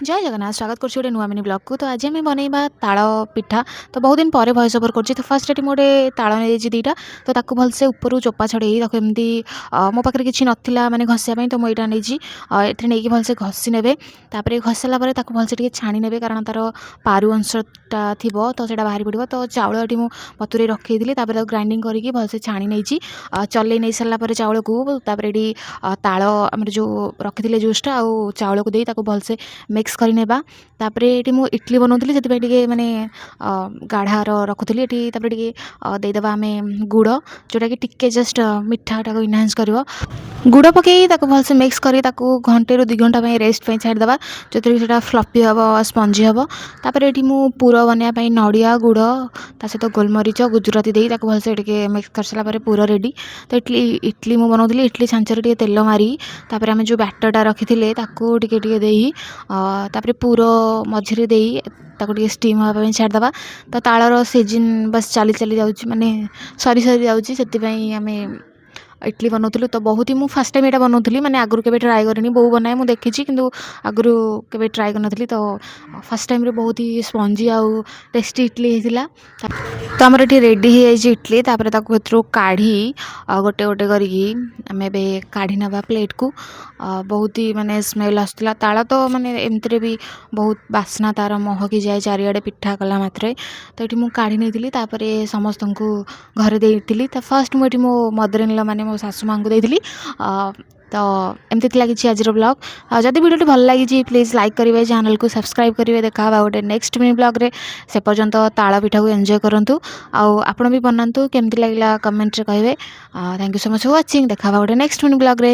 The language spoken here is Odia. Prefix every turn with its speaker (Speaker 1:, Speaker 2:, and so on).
Speaker 1: ଜୟ ଜଗନ୍ନାଥ। ସ୍ୱାଗତ କରୁଛି ଗୋଟେ ନୂଆ ମିନି ବ୍ଲଗ୍କୁ। ତ ଆଜି ଆମେ ବନେଇବା ତାଳ ପିଠା। ତ ବହୁତ ଦିନ ପରେ ଭଏସ୍ ଓଭର୍ କରୁଛି। ତ ଫାର୍ଷ୍ଟ ଏଠି ମୁଁ ଗୋଟେ ତାଳ ନେଇଯାଇଛି ଦୁଇଟା। ତ ତାକୁ ଭଲସେ ଉପରୁ ଚୋପା ଛଡ଼େଇ ତାକୁ ଏମିତି, ମୋ ପାଖରେ କିଛି ନଥିଲା ମାନେ ଘଷିବା ପାଇଁ, ତ ମୁଁ ଏଇଟା ନେଇଛି। ଏଥିରେ ନେଇକି ଭଲସେ ଘଷି ନେବେ। ତାପରେ ଘଷିଲା ପରେ ତାକୁ ଭଲସେ ଟିକେ ଛାଣି ନେବେ, କାରଣ ତା'ର ପାରୁ ଅଂଶଟା ଥିବ, ତ ସେଇଟା ବାହାରି ପଡ଼ିବ। ତ ଚାଉଳ ଏଠି ମୁଁ ବତୁରେଇ ରଖିଦେଇଥିଲି। ତାପରେ ତାକୁ ଗ୍ରାଇଣ୍ଡିଙ୍ଗ କରିକି ଭଲସେ ଛାଣି ନେଇଛି। ଚଲେଇ ନେଇ ସାରିଲା ପରେ ଚାଉଳକୁ, ତାପରେ ଏଠି ତାଳ ଆମର ଯେଉଁ ରଖିଥିଲେ ଜୁସ୍ଟା ଆଉ ଚାଉଳକୁ ଦେଇ ତାକୁ ଭଲସେ ମିକ୍ସ କରିନେବା। ତାପରେ ଏଠି ମୁଁ ଇଟଲି ବନାଉଥିଲି, ସେଥିପାଇଁ ଟିକେ ମାନେ ଗାଢ଼ାର ରଖୁଥିଲି ଏଠି। ତାପରେ ଟିକେ ଦେଇଦେବା ଆମେ ଗୁଡ଼, ଯେଉଁଟାକି ଟିକେ ଜଷ୍ଟ ମିଠାଟାକୁ ଇନହାନ୍ସ କରିବ। ଗୁଡ଼ ପକାଇ ତାକୁ ଭଲସେ ମିକ୍ସ କରି ତାକୁ ଘଣ୍ଟେରୁ 2 ଘଣ୍ଟା ପାଇଁ ରେଷ୍ଟ ପାଇଁ ଛାଡ଼ିଦେବା, ଯେଉଁଥିରେ କି ସେଇଟା ଫ୍ଲଫି ହେବ, ସ୍ପଞ୍ଜି ହେବ। ତାପରେ ଏଠି ମୁଁ ପୁର ବନେଇବା ପାଇଁ ନଡ଼ିଆ, ଗୁଡ଼, ତା ସହିତ ଗୋଲମରିଚ, ଗୁଜୁରାତି ଦେଇ ତାକୁ ଭଲସେ ଟିକେ ମିକ୍ସ କରିସାରିଲା ପରେ ପୁର ରେଡ଼ି। ତ ଇଟଲି ଇଟଲି ମୁଁ ବନାଉଥିଲି। ଇଟଲି ଛାଞ୍ଚରେ ଟିକେ ତେଲ ମାରି ତାପରେ ଆମେ ଯେଉଁ ବ୍ୟାଟରଟା ରଖିଥିଲେ, ତାକୁ ଟିକେ ଟିକେ ଦେଇ, ତାପରେ ପୁର ମଝିରେ ଦେଇ ତାକୁ ଟିକେ ଷ୍ଟିମ୍ ହେବା ପାଇଁ ଛାଡ଼ିଦେବା। ତ ତାଳର ସିଜିନ୍ ବାସ୍ ଚାଲି ଚାଲି ଯାଉଛି, ମାନେ ସରି ସରି ଯାଉଛି, ସେଥିପାଇଁ ଆମେ ଇଟଲି ବନାଉଥିଲୁ। ତ ବହୁତ ହି ମୁଁ ଫାର୍ଷ୍ଟ ଟାଇମ୍ ଏଇଟା ବନାଉଥିଲି, ମାନେ ଆଗରୁ କେବେ ଟ୍ରାଏ କରିନି। ବୋଉ ବନାଏ, ମୁଁ ଦେଖିଛି, କିନ୍ତୁ ଆଗରୁ କେବେ ଟ୍ରାଏ କରିନଥିଲି। ତ ଫାର୍ଷ୍ଟ ଟାଇମ୍ରେ ବହୁତ ହି ସ୍ପଞ୍ଜି ଆଉ ଟେଷ୍ଟି ଇଟଲି ହେଇଥିଲା। ତ ଆମର ଏଠି ରେଡ଼ି ହେଇଯାଇଛି ଇଟଲି। ତାପରେ ତାକୁ ଏଥିରୁ କାଢ଼ି ଆଉ ଗୋଟେ ଗୋଟେ କରିକି ଆମେ ଏବେ କାଢ଼ି ନେବା ପ୍ଲେଟ୍କୁ। ବହୁତ ହି ମାନେ ସ୍ମେଲ୍ ଆସୁଥିଲା। ତାଳ ତ ମାନେ ଏମିତିରେ ବି ବହୁତ ବାସ୍ନା ତା'ର ମହକି ଯାଏ ଚାରିଆଡ଼େ ପିଠା କଲା ମାତ୍ରେ। ତ ଏଠି ମୁଁ କାଢ଼ି ନେଇଥିଲି। ତାପରେ ସମସ୍ତଙ୍କୁ ଘରେ ଦେଇଥିଲି। ତ ଫାର୍ଷ୍ଟ ମୁଁ ଏଠି ମୋ ମଦର ଇନ୍ ଲ, ମାନେ ମୋ ଶାଶୁ ମାଆଙ୍କୁ ଦେଇଥିଲି। ତ ଏମିତି ଥିଲା କିଛି ଆଜିର ବ୍ଲଗ୍। ଆଉ ଯଦି ଭିଡ଼ିଓଟି ଭଲ ଲାଗିଛି, ପ୍ଲିଜ୍ ଲାଇକ୍ କରିବେ, ଚ୍ୟାନେଲକୁ ସବସ୍କ୍ରାଇବ୍ କରିବେ। ଦେଖା ହେବା ଗୋଟେ ନେକ୍ସଟ ମିନି ବ୍ଲଗ୍ରେ। ସେ ପର୍ଯ୍ୟନ୍ତ ତାଳ ପିଠାକୁ ଏନ୍ଜୟ କରନ୍ତୁ ଆଉ ଆପଣ ବି ବନାନ୍ତୁ। କେମିତି ଲାଗିଲା କମେଣ୍ଟରେ କହିବେ। Thank you so much for watching. ଦେଖା ହେବା ଗୋଟେ ନେକ୍ସଟ ମିନି ବ୍ଲଗ୍ରେ।